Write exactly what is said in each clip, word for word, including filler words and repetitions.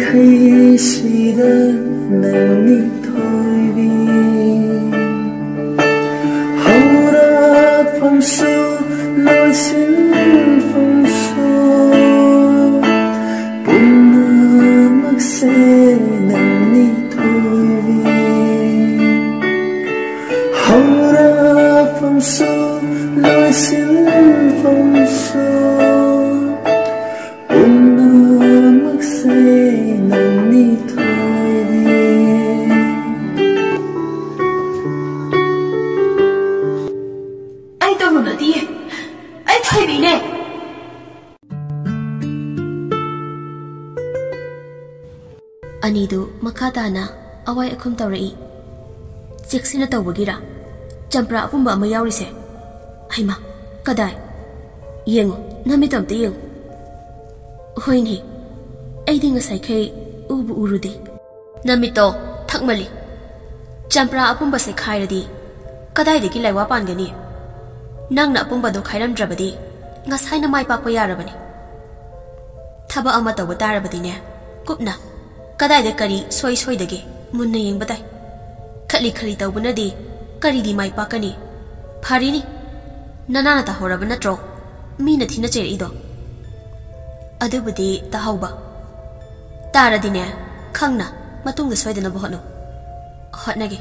ꯈꯩꯁꯤꯗ ꯅꯪꯅꯤ ꯊꯣꯏꯕꯤ꯫ ꯍꯧꯔꯛꯐꯝꯁꯨ ꯂꯣꯏꯁꯤꯟꯐꯝꯁꯨ ꯄꯨꯝꯅꯃꯛꯁꯦ ꯅꯪꯅꯤ ꯊꯣꯏꯕꯤ꯫ ꯍꯧꯔꯛꯐꯝꯁꯨ ꯂꯣꯏꯁꯤꯟꯐꯝꯁꯨ ꯄꯨꯝꯅꯃꯛꯁꯦ ꯅꯪꯅꯤ ꯊꯣꯏꯕꯤ꯫ ꯑꯩ ꯇꯧꯔꯨ ꯅꯠꯇꯤꯌꯦ꯫ ꯑꯩ ꯊꯣꯏꯕꯤꯅꯦ꯫ ꯑꯅꯤꯗꯨ ꯃꯈꯥ ꯇꯥꯅ ꯑꯋꯥꯏ ꯑꯈꯨꯝ ꯇꯧꯔꯛꯏ꯫ ꯆꯦꯛꯁꯤꯟꯅ ꯇꯧꯕꯒꯤꯔ ꯆꯝꯄ꯭ꯔꯥ ꯑꯄꯨꯝꯕ ꯑꯃ ꯌꯥꯎꯔꯤꯁꯦ? ꯍꯩꯃꯥ, ꯀꯗꯥꯏ? ꯌꯦꯡꯉꯨ, ꯅꯃꯤꯠꯇꯣ ꯑꯝꯇ ꯌꯦꯡꯉꯨ꯫ ꯍꯣꯏꯅꯦ, ꯑꯩꯗꯤ ꯉꯁꯥꯏꯈꯩ ꯎꯕꯨ ꯎꯔꯨꯗꯦ꯫ ꯅꯃꯤꯠꯇꯣ ꯊꯛꯃꯜꯂꯤ꯫ ꯆꯝꯄ꯭ꯔꯥ ꯑꯄꯨꯝꯕꯁꯦ ꯈꯥꯏꯔꯗꯤ ꯀꯗꯥꯏꯗꯒꯤ ꯂꯥꯏꯋꯥ ꯄꯥꯟꯒꯅꯤ? ꯅꯪꯅ ꯑꯄꯨꯝꯕꯗꯣ ꯈꯥꯏꯔꯝꯗ꯭ꯔꯕꯗꯤ ꯉꯁꯥꯏꯅ ꯃꯥꯏ ꯄꯥꯛꯄ ꯌꯥꯔꯕꯅꯤ꯫ ꯊꯕꯛ ꯑꯃ ꯇꯧꯕ ꯇꯥꯔꯕꯗꯤꯅꯦ, ꯀꯨꯞꯅ ꯀꯗꯥꯏꯗ ꯀꯔꯤ ꯁꯣꯏ ꯁꯣꯏꯗꯒꯦ ꯃꯨꯟꯅ ꯌꯦꯡꯕ ꯇꯥꯏ꯫ ꯈꯠꯂꯤ ꯈꯠꯂꯤ ꯇꯧꯕꯅꯗꯤ ꯀꯔꯤꯗꯤ ꯃꯥꯏ ꯄꯥꯛꯀꯅꯤ? ꯐꯔꯤꯅꯤ, ꯅꯅꯥꯅ ꯇꯥꯍꯧꯔꯕ ꯅꯠꯇ꯭ꯔꯣ ꯃꯤꯅ ꯊꯤꯅ ꯆꯩꯔꯛꯏꯗꯣ? ꯑꯗꯨꯕꯨꯗꯤ ꯇꯥꯍꯧꯕ꯫ ꯇꯥꯔꯗꯤꯅꯦ, ꯈꯪꯅ ꯃꯇꯨꯡꯗ ꯁꯣꯏꯗꯅꯕ ꯍꯣꯠꯅꯧ꯫ ꯍꯣꯠꯅꯒꯦ꯫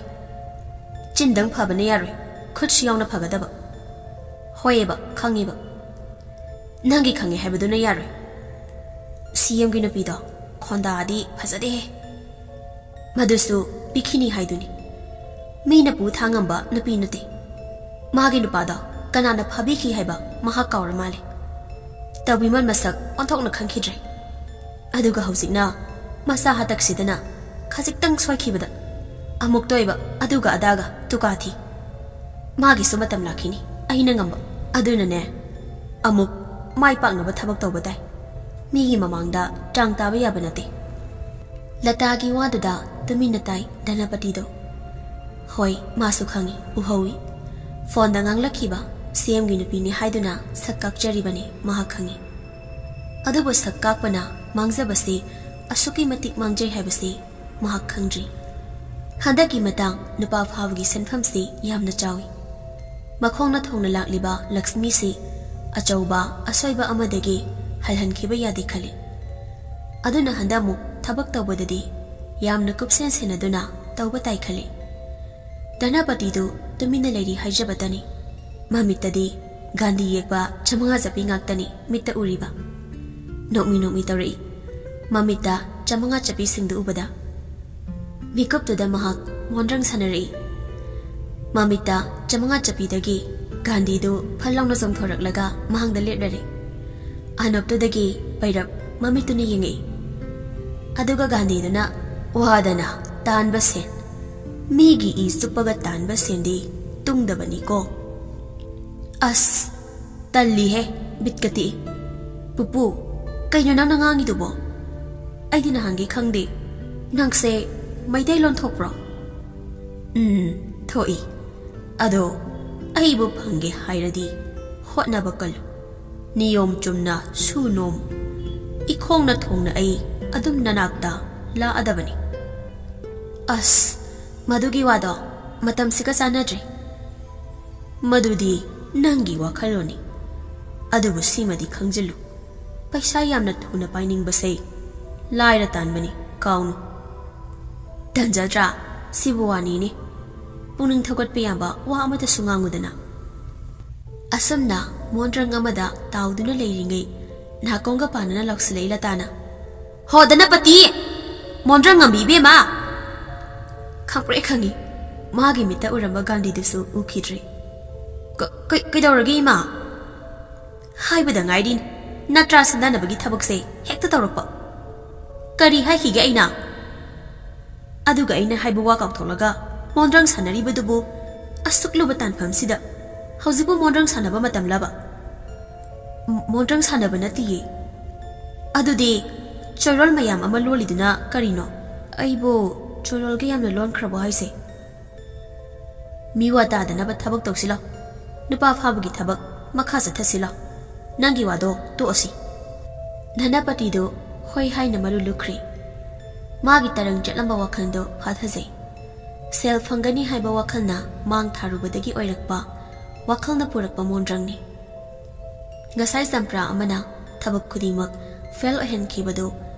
ꯆꯤꯟꯗꯪ ꯐꯕꯅ ꯌꯥꯔꯣꯏ, ꯈꯨꯠꯁꯨ ꯌꯥꯎꯅ ꯐꯒꯗꯕ꯫ ꯍꯣꯏꯑꯦꯕ, ꯈꯪꯉꯦꯕ꯫ ꯅꯪꯒꯤ ꯈꯪꯉꯦ ꯍꯥꯏꯕꯗꯨꯅ ꯌꯥꯔꯣꯏ꯫ ꯁꯤ ꯑꯦꯝꯒꯤ ꯅꯨꯄꯤꯗꯣ ꯈꯣꯟꯗꯥꯗꯤ ꯐꯖꯗꯦꯍꯦ꯫ ꯃꯗꯨꯁꯨ ꯄꯤꯈꯤꯅꯤ ꯍꯥꯏꯗꯨꯅꯤ꯫ ꯃꯤꯅ ꯄꯨ ꯊꯥꯡꯉꯝꯕ ꯅꯨꯄꯤ ꯅꯠꯇꯦ꯫ ꯃꯥꯒꯤ ꯅꯨꯄꯥꯗꯣ ꯀꯅꯥꯅ ꯐꯥꯕꯤꯈꯤ ꯍꯥꯏꯕ ꯃꯍꯥꯛ ꯀꯥꯎꯔ ꯃꯥꯜꯂꯦ꯫ ꯇꯧꯕꯤꯃꯜ ꯃꯁꯛ ꯑꯣꯟꯊꯣꯛꯅ ꯈꯪꯈꯤꯗ꯭ꯔꯦ꯫ ꯑꯗꯨꯒ ꯍꯧꯖꯤꯛꯅ ꯃꯆꯥ ꯍꯇꯛꯁꯤꯗꯅ ꯈꯖꯤꯛꯇꯪ ꯁꯣꯏꯈꯤꯕꯗ ꯑꯃꯨꯛꯇ ꯑꯣꯏꯕ ꯑꯗꯨꯒ ꯑꯗꯥꯒ ꯇꯨꯀꯥ ꯊꯤ꯫ ꯃꯥꯒꯤꯁꯨ ꯃꯇꯝ ꯂꯥꯛꯈꯤꯅꯤ ꯑꯩꯅ ꯉꯝꯕ꯫ ꯑꯗꯨꯅꯅꯦ, ꯑꯃꯨꯛ ꯃꯥꯏ ꯄꯥꯛꯅꯕ ꯊꯕꯛ ꯇꯧꯕ ꯇꯥꯏ꯫ ꯃꯤꯒꯤ ꯃꯃꯥꯡꯗ ꯇ꯭ꯔꯥꯡ ꯇꯥꯕ ꯌꯥꯕ ꯅꯠꯇꯦ꯫ ꯂꯇꯥꯒꯤ ꯋꯥꯗꯨꯗ ꯇꯨꯃꯤꯟꯅ ꯇꯥꯏ ꯙꯅꯄꯇꯤꯗꯣ꯫ ꯍꯣꯏ, ꯃꯥꯁꯨ ꯈꯪꯏ, ꯎꯍꯧꯏ꯫ ꯐꯣꯟꯗ ꯉꯥꯡꯂꯛꯈꯤꯕ ꯁꯤ ꯑꯦꯝꯒꯤ ꯅꯨꯄꯤꯅꯤ ꯍꯥꯏꯗꯨꯅ ꯁꯛ ꯀꯥꯛꯆꯔꯤꯕꯅꯤ ꯃꯍꯥꯛ ꯈꯪꯏ꯫ ꯑꯗꯨꯕꯨ ꯁꯛ ꯀꯥꯛꯄꯅ ꯃꯥꯡꯖꯕꯁꯤ ꯑꯁꯨꯛꯀꯤ ꯃꯇꯤꯛ ꯃꯥꯡꯖꯩ ꯍꯥꯏꯕꯁꯤ ꯃꯍꯥꯛ ꯈꯪꯗ꯭ꯔꯤ꯫ ꯍꯟꯗꯛꯀꯤ ꯃꯇꯥꯡ ꯅꯨꯄꯥ ꯐꯥꯕꯒꯤ ꯁꯦꯟꯐꯝꯁꯤ ꯌꯥꯝꯅ ꯆꯥꯎꯏ꯫ ꯃꯈꯣꯡꯅ ꯊꯣꯡꯅ ꯂꯥꯛꯂꯤꯕ ꯂꯛꯁꯃꯤꯁꯤ ꯑꯆꯧꯕ ꯑꯁꯣꯏꯕ ꯑꯃꯗꯒꯤ ꯍꯜꯍꯟꯈꯤꯕ ꯌꯥꯗꯦ ꯈꯜꯂꯤ꯫ ꯑꯗꯨꯅ ꯍꯟꯗꯛꯃꯨꯛ ꯊꯕꯛ ꯇꯧꯕꯗꯗꯤ ꯌꯥꯝꯅ ꯀꯨꯞꯁꯦꯟ ꯁꯦꯟꯅꯗꯨꯅ ꯇꯧꯕ ꯇꯥꯏ ꯈꯜꯂꯤ꯫ ꯙꯅꯄꯇꯤꯗꯨ ꯇꯨꯃꯤꯟꯅ ꯂꯩꯔꯤ ꯍꯥꯏꯖꯕꯇꯅꯤ꯫ ꯃꯃꯤꯠꯇꯗꯤ ꯒꯥꯟꯙꯤ ꯌꯦꯛꯄ ꯆꯃꯉꯥ ꯆꯞꯄꯤ ꯉꯥꯛꯇꯅꯤ ꯃꯤꯠꯇ ꯎꯔꯤꯕ꯫ ꯅꯣꯛꯃꯤ ꯅꯣꯛꯃꯤ ꯇꯧꯔꯛꯏ꯫ ꯃꯃꯤꯠꯇ ꯆꯃꯉꯥ ꯆꯞꯄꯤꯁꯤꯡꯗꯨ ꯎꯕꯗ꯫ ꯃꯤꯀꯨꯞꯇꯨꯗ ꯃꯍꯥꯛ ꯃꯣꯟꯗ꯭ꯔꯪ ꯁꯥꯟꯅꯔꯛꯏ꯫ ꯃꯃꯤꯠꯇ ꯆꯃꯉꯥ ꯆꯞꯄꯤꯗꯒꯤ ꯒꯥꯟꯙꯤꯗꯨ ꯐꯜ ꯂꯥꯎꯅ ꯆꯣꯡꯊꯣꯔꯛꯂꯒ ꯃꯍꯥꯛꯗ ꯂꯦꯞꯂꯔꯦ꯫ ꯑꯅꯣꯞꯇꯨꯗꯒꯤ ꯄꯩꯔꯞ ꯃꯃꯤꯠꯇꯨꯅ ꯌꯦꯡꯉꯛꯏ꯫ ꯑꯗꯨꯒ ꯒꯥꯟꯙꯤꯗꯨꯅ, "ꯋꯥꯗꯅ ꯇꯥꯟꯕ ꯁꯦꯟ, ꯃꯤꯒꯤ ꯏ ꯆꯨꯞꯄꯒ ꯇꯥꯟꯕ ꯁꯦꯟꯗꯤ ꯇꯨꯡꯗꯕꯅꯤꯀꯣ"꯫ ꯑꯁ, ꯇꯜꯂꯤꯍꯦ, ꯕꯤꯠꯀ ꯇꯦꯛꯏ꯫ ꯄꯨꯄꯨ, ꯀꯩꯅꯣ ꯅꯪꯅ ꯉꯥꯡꯉꯤꯗꯨꯕꯣ? ꯑꯩꯗꯤ ꯅꯍꯥꯟꯒꯩ ꯈꯪꯗꯦ꯫ ꯅꯪꯁꯦ ꯃꯩꯇꯩꯂꯣꯟ ꯊꯣꯛꯄ꯭ꯔꯣ? ꯎꯝ, ꯊꯣꯛꯏ꯫ ꯑꯗꯣ ꯑꯩꯕꯨ ꯐꯪꯒꯦ ꯍꯥꯏꯔꯗꯤ ꯍꯣꯠꯅꯕ ꯀꯜꯂꯨ꯫ ꯅꯤꯌꯣꯝ ꯆꯨꯝꯅ ꯁꯨ ꯅꯣꯝ꯫ ꯏꯈꯣꯡꯅ ꯊꯣꯡꯅ ꯑꯩ ꯑꯗꯨꯝ ꯅꯅꯥꯛꯇ ꯂꯥꯛꯑꯗꯕꯅꯤ꯫ ꯑꯁ, ꯃꯗꯨꯒꯤ ꯋꯥꯗꯣ ꯃꯇꯝꯁꯤꯒ ꯆꯥꯟꯅꯗ꯭ꯔꯦ꯫ ꯃꯗꯨꯗꯤ ꯅꯪꯒꯤ ꯋꯥꯈꯜꯂꯣꯟꯅꯤ꯫ ꯑꯗꯨꯕꯨ ꯁꯤꯃꯗꯤ ꯈꯪꯖꯤꯜꯂꯨ, ꯄꯩꯁꯥ ꯌꯥꯝꯅ ꯊꯨꯅ ꯄꯥꯏꯅꯤꯡꯕꯁꯦ ꯂꯥꯏꯔ ꯇꯥꯟꯕꯅꯤ, ꯀꯥꯎꯅꯨ꯫ ꯇꯟꯖꯗ꯭ꯔꯥ? ꯁꯤꯕꯨ ꯋꯥꯅꯤꯅꯦ꯫ ꯄꯨꯛꯅꯤꯡ ꯊꯧꯒꯠꯄ ꯌꯥꯕ ꯋꯥ ꯑꯃꯇꯁꯨ ꯉꯥꯡꯉꯨꯗꯅ꯫ ꯑꯁꯨꯝꯅ ꯃꯣꯟꯗ꯭ꯔꯪ ꯑꯃꯗ ꯇꯥꯎꯗꯨꯅ ꯂꯩꯔꯤꯉꯩ, ꯅꯥꯀꯣꯡꯒ ꯄꯥꯟꯅꯅ ꯂꯥꯎꯁꯤꯜꯂꯛꯏ ꯂꯇꯥꯅ, "ꯍꯣ ꯙꯅꯄꯇꯤ! ꯃꯣꯟꯗ꯭ꯔꯪ ꯉꯝꯕꯤ ꯏꯕꯦꯝꯃ!" ꯈꯪꯄ꯭ꯔꯦꯛ ꯈꯪꯉꯤ꯫ ꯃꯥꯒꯤ ꯃꯤꯠꯇ ꯎꯔꯝꯕ ꯒꯥꯟꯙꯤꯗꯨꯁꯨ ꯎꯈꯤꯗ꯭ꯔꯦ꯫ "ꯀ-, ꯀꯩ-, ꯀꯩꯗꯧꯔꯒꯦ, ꯏꯃꯥ?" "ꯍꯥꯏꯕꯗ ꯉꯥꯏꯔꯤꯅꯤ, ꯅꯠꯇ꯭ꯔꯥ ꯁꯤꯟꯗꯥꯟꯅꯕꯒꯤ ꯊꯕꯛꯁꯦ ꯍꯦꯛꯇ ꯇꯧꯔꯛꯄ꯫ ꯀꯔꯤ ꯍꯥꯏꯈꯤꯒꯦ ꯑꯩꯅ? ꯑꯗꯨꯒ ꯑꯩꯅ ꯍꯥꯏꯕ ꯋꯥ ꯀꯥꯎꯊꯣꯛꯂꯒ ꯃꯣꯟꯗ꯭ꯔꯪ ꯁꯥꯟꯅꯔꯤꯕꯗꯨꯕꯨ, ꯑꯁꯨꯛ ꯂꯨꯕ ꯇꯥꯟꯐꯝꯁꯤꯗ ꯍꯧꯖꯤꯛꯄꯨ ꯃꯣꯟꯗ꯭ꯔꯪ ꯁꯥꯟꯅꯕ ꯃꯇꯝꯂꯕ?" "ꯃ-, ꯃꯣꯟꯗ꯭ꯔꯪ ꯁꯥꯟꯅꯕ ꯅꯠꯇꯤꯌꯦ꯫" "ꯑꯗꯨꯗꯤ ꯆꯣꯏꯔꯣꯜ ꯃꯌꯥꯝ ꯑꯃ ꯂꯣꯜꯂꯤꯗꯨꯅ ꯀꯔꯤꯅꯣ? ꯑꯩꯕꯨ ꯆꯣꯏꯔꯣꯜꯒ ꯌꯥꯝꯅ ꯂꯣꯟꯈ꯭ꯔꯕꯣ ꯍꯥꯏꯁꯦ?" "ꯃꯤꯋꯥ ꯇꯥꯗꯅꯕ ꯊꯕꯛ ꯇꯧꯁꯤꯂꯣ꯫ ꯅꯨꯄꯥ ꯐꯥꯕꯒꯤ ꯊꯕꯛ ꯃꯈꯥ ꯆꯠꯊꯁꯤꯂꯣ꯫ ꯅꯪꯒꯤ ꯋꯥꯗꯣ ꯇꯣꯛꯑꯁꯤ꯫" ꯙꯅꯄꯇꯤꯗꯨ ꯈꯣꯏ ꯍꯥꯏꯅ ꯃꯔꯨ ꯂꯨꯈ꯭ꯔꯤ꯫ ꯃꯥꯒꯤ ꯇꯔꯪ ꯆꯠꯂꯝꯕ ꯋꯥꯈꯜꯗꯣ ꯐꯥꯊꯖꯩ꯫ ꯁꯦꯜ ꯐꯪꯒꯅꯤ ꯍꯥꯏꯕ ꯋꯥꯈꯜꯅ ꯃꯥꯡ ꯊꯥꯔꯨꯕꯗꯒꯤ ꯑꯣꯏꯔꯛꯄ ꯋꯥꯈꯜꯅ ꯄꯨꯔꯛꯄ ꯃꯣꯟꯗ꯭ꯔꯪꯅꯤ꯫ ꯉꯁꯥꯏ ꯆꯝꯄ꯭ꯔꯥ ꯑꯃꯅ ꯊꯕꯛ ꯈꯨꯗꯤꯡꯃꯛ ꯐꯦꯜ ꯑꯣꯏꯍꯟꯈꯤꯕꯗꯨ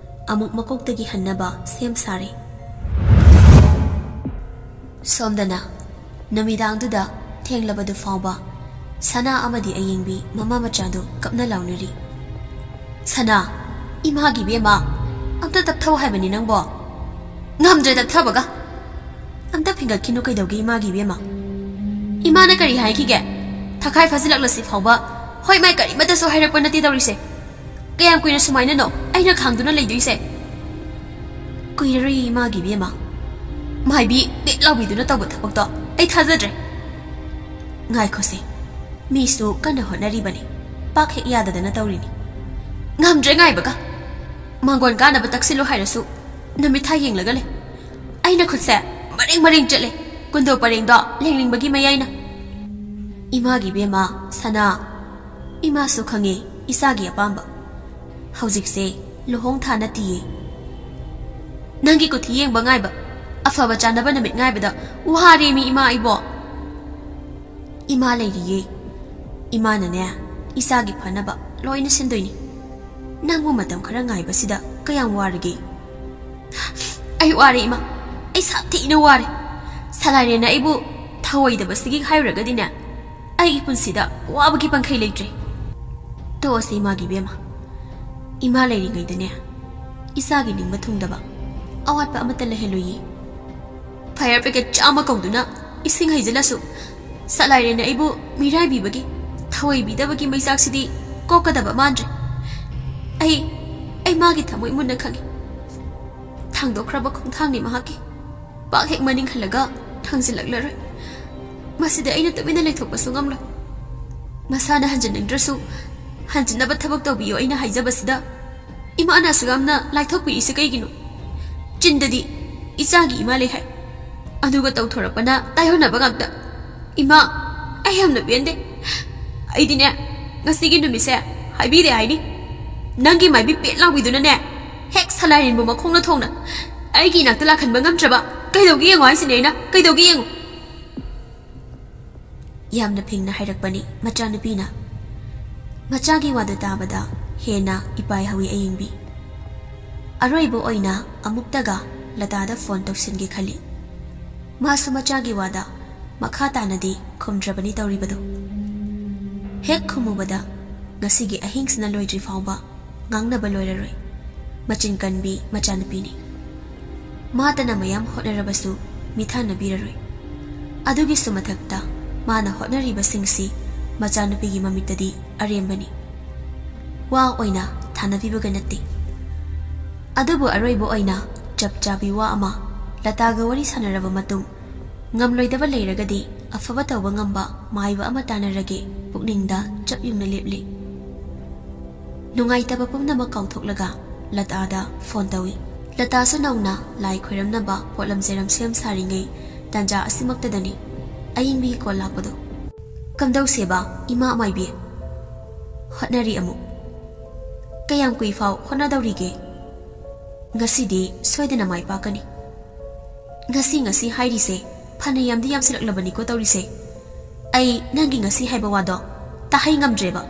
ꯑꯃꯨꯛ ꯃꯀꯣꯛꯇꯒꯤ ꯍꯟꯅꯕ ꯁꯦꯝ ꯁꯥꯔꯦ꯫ ꯁꯣꯝꯗꯅ ꯅꯨꯃꯤꯗꯥꯡꯗꯨꯗ ꯊꯦꯡꯂꯕꯗꯨ ꯐꯥꯎꯕ ꯁꯅꯥ ꯑꯃꯗꯤ ꯑꯌꯦꯡꯕꯤ ꯃꯃꯥ ꯃꯆꯥꯗꯨ ꯀꯞꯅ ꯂꯥꯎꯅꯔꯤ꯫ "ꯁꯅꯥ, ꯏꯃꯥꯒꯤ ꯏꯕꯦꯝꯃ, ꯑꯝꯇ ꯇꯞꯊꯧ ꯍꯥꯏꯕꯅꯤ ꯅꯪꯕꯣ꯫ ꯉꯝꯗ꯭ꯔꯦ ꯇꯞꯊꯕꯒ꯫ ꯑꯝꯇ ꯐꯤꯡꯒꯠꯈꯤꯅꯨ ꯀꯩꯗꯧꯒꯦ ꯏꯃꯥꯒꯤ ꯏꯕꯦꯝꯃ? ꯏꯃꯥꯅ ꯀꯔꯤ ꯍꯥꯏꯈꯤꯒꯦ? ꯊꯈꯥꯏ ꯐꯥꯖꯤꯜꯂꯛꯂꯁꯤ ꯐꯥꯎꯕ ꯍꯣꯏ ꯃꯥꯏ ꯀꯔꯤꯃꯠꯇꯁꯨ ꯍꯥꯏꯔꯛꯄ ꯅꯠꯇꯦ ꯇꯧꯔꯤꯁꯦ꯫ ꯀꯌꯥꯝ ꯀꯨꯏꯅ ꯁꯨꯃꯥꯏꯅꯅꯣ ꯑꯩꯅ ꯈꯥꯡꯗꯨꯅ ꯂꯩꯗꯣꯏꯁꯦ?" "ꯀꯨꯏꯔꯔꯣꯏ ꯏꯃꯥꯒꯤ ꯏꯕꯦꯝꯃ꯫ ꯃꯥꯏꯕꯤ ꯄꯦꯠ ꯂꯥꯎꯕꯤꯗꯨꯅ ꯇꯧꯕ ꯊꯕꯛꯇꯣ ꯑꯩ ꯊꯥꯖꯗ꯭ꯔꯦ꯫ ꯉꯥꯏꯈꯣꯁꯦ, ꯃꯤꯁꯨ ꯀꯟꯅ ꯍꯣꯠꯅꯔꯤꯕꯅꯤ, ꯄꯥꯛ ꯍꯦꯛ ꯌꯥꯗꯗꯅ ꯇꯧꯔꯤꯅꯤ꯫ ꯉꯝꯗ꯭ꯔꯦ ꯉꯥꯏꯕꯒ꯫ ꯃꯥꯡꯒꯣꯟ ꯀꯥꯅꯕ ꯇꯛꯁꯤꯜꯂꯨ ꯍꯥꯏꯔꯁꯨ ꯅꯨꯃꯤꯠ ꯊꯥ ꯌꯦꯡꯂꯒ ꯂꯩ꯫ ꯑꯩꯅ ꯈꯨꯠꯁꯦ ꯃꯔꯦꯡ ꯃꯔꯦꯡ ꯆꯠꯂꯦ, ꯀꯨꯟꯗꯣ ꯄꯔꯦꯡꯗꯣ ꯂꯦꯡꯅꯤꯡꯕꯒꯤ ꯃꯌꯥꯏꯅ꯫ ꯏꯃꯥꯒꯤ ꯏꯕꯦꯝꯃ ꯁꯅꯥ, ꯏꯃꯥꯁꯨ ꯈꯪꯉꯦ ꯏꯆꯥꯒꯤ ꯑꯄꯥꯝꯕ꯫ ꯍꯧꯖꯤꯛꯁꯦ ꯂꯨꯍꯣꯡ ꯊꯥ ꯅꯠꯇꯤꯌꯦ꯫ ꯅꯪꯒꯤ ꯀꯨꯊꯤ ꯌꯦꯡꯕ ꯉꯥꯏꯕ, ꯑꯐꯕ ꯆꯥꯅꯕ ꯅꯨꯃꯤꯠ ꯉꯥꯏꯕꯗ ꯋꯥꯔꯦꯃꯤ ꯏꯃꯥ ꯑꯩꯕꯣ꯫" "ꯏꯃꯥ ꯂꯩꯔꯤꯌꯦ꯫ ꯏꯃꯥꯅꯅꯦ ꯏꯆꯥꯒꯤ ꯐꯅꯕ ꯂꯣꯏꯅ ꯁꯤꯟꯗꯣꯏꯅꯤ꯫ ꯅꯪꯕꯨ ꯃꯇꯝ ꯈꯔ ꯉꯥꯏꯕꯁꯤꯗ ꯀꯌꯥꯝ ꯋꯥꯔꯒꯦ?" "ꯑꯩ ꯋꯥꯔꯦ ꯏꯃꯥ, ꯑꯩ ꯁꯥꯊꯤꯅ ꯋꯥꯔꯦ꯫ ꯁꯂꯥꯏꯔꯦꯟꯅ ꯑꯩꯕꯨ ꯊꯧꯑꯣꯏꯗꯕꯁꯤꯒꯤ ꯍꯥꯏꯔꯨꯔꯒꯗꯤꯅꯦ, ꯑꯩꯒꯤ ꯄꯨꯟꯁꯤꯗ ꯋꯥꯕꯒꯤ ꯄꯟꯈꯩ ꯂꯩꯇ꯭ꯔꯦ꯫" "ꯇꯣꯛꯑꯁꯦ ꯏꯃꯥꯒꯤ ꯏꯕꯦꯝꯃ꯫ ꯏꯃꯥ ꯂꯩꯔꯤꯉꯩꯗꯅꯦ ꯏꯆꯥꯒꯤ ꯅꯤꯡꯕ ꯊꯨꯡꯗꯕ ꯑꯋꯥꯠꯄ ꯑꯃꯠꯇ ꯂꯩꯍꯜꯂꯣꯏꯌꯦ꯫ ꯐꯥꯌꯔ ꯄꯦꯀꯦꯠ ꯆꯥꯝꯃ ꯀꯧꯗꯨꯅ ꯏꯁꯤꯡ ꯍꯩꯖꯤꯜꯂꯁꯨ ꯁꯂꯥꯏꯔꯦꯟꯅ ꯑꯩꯕꯨ ꯃꯤꯔꯥꯏꯕꯤꯕꯒꯤ, ꯊꯧꯑꯣꯏꯕꯤꯗꯕꯒꯤ ꯃꯩꯆꯥꯛꯁꯤꯗꯤ ꯀꯣꯛꯀꯗꯕ ꯃꯥꯟꯗ꯭ꯔꯦ꯫ ꯑꯩ, ꯑꯩ ꯃꯥꯒꯤ ꯊꯃꯣꯏ ꯃꯨꯟꯅ ꯈꯪꯏ꯫ ꯊꯥꯡꯗꯣꯛꯈ꯭ꯔꯕ ꯈꯣꯡꯊꯥꯡꯅꯤ ꯃꯍꯥꯛꯀꯤ꯫ ꯄꯥꯛ ꯍꯦꯛ ꯃꯅꯤꯡ ꯍꯜꯂꯒ ꯊꯥꯡꯖꯤꯜꯂꯛꯂꯔꯣꯏ꯫ ꯃꯁꯤꯗ ꯑꯩꯅ ꯇꯨꯃꯤꯟꯅ ꯂꯩꯊꯣꯛꯄꯁꯨ ꯉꯝꯂꯣꯏ꯫ ꯃꯁꯥꯅ ꯍꯟꯖꯤꯟꯅꯤꯡꯗ꯭ꯔꯁꯨ ꯍꯟꯖꯤꯟꯅꯕ ꯊꯕꯛ ꯇꯧꯕꯤꯌꯨ ꯑꯩꯅ ꯍꯥꯏꯖꯕꯁꯤꯗ ꯏꯃꯥꯅ ꯑꯁꯨꯛ ꯌꯥꯝꯅ ꯂꯥꯏꯊꯣꯛꯄꯤꯔꯤꯁꯤ ꯀꯩꯒꯤꯅꯣ? ꯆꯤꯟꯗꯗꯤ ꯏꯆꯥꯒꯤ ꯏꯃꯥ ꯂꯩ ꯍꯥꯏ, ꯑꯗꯨꯒ ꯇꯧꯊꯣꯔꯛꯄꯅ ꯇꯥꯏꯑꯣꯟꯅꯕ ꯉꯥꯛꯇ꯫ ꯏꯃꯥ, ꯑꯩ ꯌꯥꯝꯅ ꯄꯦꯟꯗꯦ꯫ ꯑꯩꯗꯤꯅꯦ, ꯉꯁꯤꯒꯤ ꯅꯨꯃꯤꯠꯁꯦ ꯍꯥꯏꯕꯤꯔꯦ ꯍꯥꯏꯅꯤ꯫ ꯅꯪꯒꯤ ꯃꯥꯏꯕꯤ ꯄꯦꯠ ꯂꯥꯎꯕꯤꯗꯨꯅꯅꯦ, ꯍꯦꯛ ꯁꯂꯥꯏꯔꯦꯟꯕꯨ ꯃꯈꯣꯡꯅ ꯊꯣꯡꯅ ꯑꯩꯒꯤ ꯏꯅꯥꯛꯇ ꯂꯥꯛꯍꯟꯕ ꯉꯝꯗ꯭ꯔꯕ? ꯀꯩꯗꯧꯒꯦ ꯌꯦꯡꯉꯣ ꯍꯥꯏꯁꯤꯅꯦ ꯑꯩꯅ, ꯀꯩꯗꯧꯒꯦ ꯌꯦꯡꯉꯣ꯫ ꯌꯥꯝꯅ ꯐꯤꯡꯅ ꯍꯥꯏꯔꯛꯄꯅꯤ ꯃꯆꯥꯅꯨꯄꯤꯅ꯫ ꯃꯆꯥꯒꯤ ꯋꯥꯗꯨ ꯇꯥꯕꯗ ꯍꯦꯟꯅ ꯏꯄꯥꯏ ꯍꯧꯏ ꯑꯌꯤꯡꯕꯤ꯫ ꯑꯔꯣꯏꯕ ꯑꯣꯏꯅ ꯑꯃꯨꯛꯇꯒ ꯂꯇꯥꯗ ꯐꯣꯟ ꯇꯧꯁꯤꯟꯒꯦ ꯈꯜꯂꯤ꯫ ꯃꯥꯁꯨ ꯃꯆꯥꯒꯤ ꯋꯥꯗ ꯃꯈꯥ ꯇꯥꯅꯗꯤ ꯈꯨꯝꯗ꯭ꯔꯕꯅꯤ ꯇꯧꯔꯤꯕꯗꯨ꯫ ꯍꯦꯛ ꯈꯨꯝꯃꯨꯕꯗ ꯉꯁꯤꯒꯤ ꯑꯍꯤꯡꯁꯤꯅ ꯂꯣꯏꯗ꯭ꯔꯤ ꯐꯥꯎꯕ ꯉꯥꯡꯅꯕ ꯂꯣꯏꯔꯔꯣꯏ꯫ ꯃꯆꯤꯟ ꯀꯟꯕꯤ ꯃꯆꯥꯅꯨꯄꯤꯅꯤ꯫ ꯃꯥꯇꯅ ꯃꯌꯥꯝ ꯍꯣꯠꯅꯔꯕꯁꯨ ꯃꯤꯊꯥꯅꯕꯤꯔꯔꯣꯏ꯫ ꯑꯗꯨꯒꯤꯁꯨ ꯃꯊꯛꯇ ꯃꯥꯅ ꯍꯣꯠꯅꯔꯤꯕꯁꯤꯡꯁꯤ ꯃꯆꯥꯅꯨꯄꯤꯒꯤ ꯃꯃꯤꯠꯇꯗꯤ ꯑꯔꯦꯝꯕꯅꯤ꯫ ꯋꯥ ꯑꯣꯏꯅ ꯊꯥꯅꯕꯤꯕꯒ ꯅꯠꯇꯦ꯫ ꯑꯗꯨꯕꯨ ꯑꯔꯣꯏꯕ ꯑꯣꯏꯅ ꯆꯞ ꯆꯥꯕꯤ ꯋꯥ ꯑꯃ ꯂꯇꯥꯒ ꯋꯥꯔꯤ ꯁꯥꯟꯅꯔꯕ ꯃꯇꯨꯡ ꯉꯝꯂꯣꯏꯗꯕ ꯂꯩꯔꯒꯗꯤ ꯑꯐꯕ ꯇꯧꯕ ꯉꯝꯕ ꯃꯥꯏꯕ ꯑꯃ ꯇꯥꯟꯅꯔꯒꯦ ꯄꯨꯛꯅꯤꯡꯗ ꯆꯞ ꯌꯨꯡꯅ ꯂꯦꯞꯂꯤ꯫ ꯅꯨꯡꯉꯥꯏꯇꯕ ꯄꯨꯝꯅꯃꯛ ꯀꯥꯎꯊꯣꯛꯂꯒ ꯂꯇꯥꯗ ꯐꯣꯟ ꯇꯧꯏ꯫ ꯂꯇꯥꯁꯨ ꯅꯧꯅ ꯂꯥꯏ ꯈꯣꯏꯔꯝꯅꯕ ꯄꯣꯠꯂꯝ ꯆꯩꯔꯝ ꯁꯦꯝ ꯁꯥꯔꯤꯉꯩ ꯇꯥꯟꯖꯥ ꯑꯁꯤꯃꯛꯇꯗꯅꯤ ꯑꯌꯤꯡꯕꯤꯒꯤ ꯀꯣꯜ ꯂꯥꯛꯄꯗꯨ꯫ "ꯀꯝꯗꯧꯁꯦꯕ, ꯏꯃꯥ ꯃꯥꯏꯕꯤ?" "ꯍꯣꯠꯅꯔꯤ ꯑꯃꯨꯛ꯫ ꯀꯌꯥꯝ ꯀꯨꯏ ꯐꯥꯎ ꯍꯣꯠꯅꯗꯧꯔꯤꯒꯦ? ꯉꯁꯤꯗꯤ ꯁꯣꯏꯗꯅ ꯃꯥꯏ ꯄꯥꯛꯀꯅꯤ꯫ ꯉꯁꯤ ꯉꯁꯤ ꯍꯥꯏꯔꯤꯁꯦ ꯐꯅ ꯌꯥꯝꯗꯤ ꯌꯥꯝꯁꯤꯜꯂꯛꯂꯕꯅꯤꯀꯣ ꯇꯧꯔꯤꯁꯦ꯫ ꯑꯩ ꯅꯪꯒꯤ ꯉꯁꯤ ꯍꯥꯏꯕ ꯋꯥꯗꯣ ꯇꯥꯍꯩ ꯉꯝꯗ꯭ꯔꯦꯕ꯫